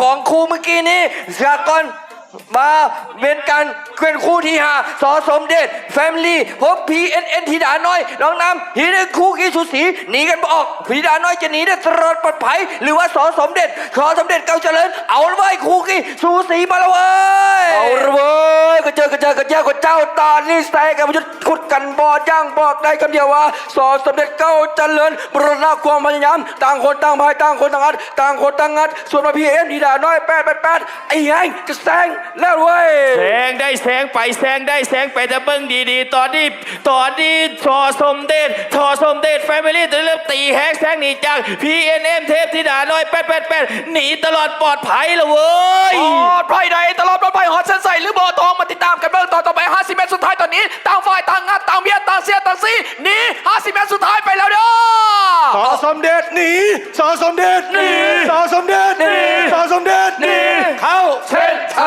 ສອງຄູ່ມື້ກີ້ນີ້ ສາກອນມາເປັນການເປັນຄູ່ທີຫ້າ ສ ສົມເດັດ Family ພົບ PNM ທິດານ້ອຍ ນ້ອງນ້ຳ ທີໜຶ່ງ ຄູ່ກີ້ສູສີ ໜີກັນບໍ່ອອກ ທິດານ້ອຍຈະໜີໄດ້ຕະຫຼອດປອດໄພ ຫຼືວ່າ ສ ສົມເດັດ ສ ສົມເດັດ ເກົ້າຈະເລີນ ເອົາລະເວີຍ ຄູ່ກີ້ສູສີມາລະເວີຍ ເອົາລະເວີຍ ກະເຈີ ກະເຈີ ກະເຈີຍ ກະເຈົ້າ ຕອນນີ້ແຊງກັນບໍ່ຢຸດ ຂຸດກັນບໍ່ຢັ້ງ ບອກໄດ້ຄຳດຽວວ່າ ສ ສົມເດັດ ເກົ້າຈະເລີນ ບູລະນະຄວາມພະຍາຍາມ ຕ່າງຄົນຕ່າງພາຍ ຕ່າງຄົນຕ່າງອັດ ຕ່າງຄົນຕ່າງງັດ ສ່ວນມາ PNM ທິດານ້ອຍ ແປດແປດແປດ ໄອ້ແຮງ ຈະແຊງແລ້ວເວີຍ ແຊງໄດ້ແຊງໄປ ແຊງໄດ້ແຊງໄປ ແຕ່ເບິ່ງດີໆ ຕອນນີ້ ຕອນນີ້ ສ ສົມເດັດ ສ ສົມເດັດ Family ຕົວເລັກຕີແຮງແຊງໜີຈາກ PNM ເທບທິດານ້ອຍ ແປດແປດແປດ ໜີຕະຫຼອດປອດໄພລະເວີຍ ປອດໄພໃດ ຕະຫຼອດປອດໄພ ຮອດເສັ້ນໄຊຫຼືບໍ່ ຕ້ອງມາຕິດຕາມກັນເບິ່ງຕອນຕໍ່ໄປ ຫ້າສິບແມັດສຸດທ້າຍ ຕອນນີ້ ຕ່າງຝ່າຍຕ່າງອັດ ຕ່າງບຽດ ຕ່າງເຊຍ ຕ່າງຊີ້ ໜີ ຫ້າສິບແມັດສຸດທ້າຍໄປແລ້ວເດີ ສ ສົມເດັດໜີ ສ ສົມເດັດໜີ ໜີ ສ ສົມເດັດໜີ ໜີ ສ ສົມເດັດໜີ ໜີ ເຂົ້າເສັ້ນໄຊ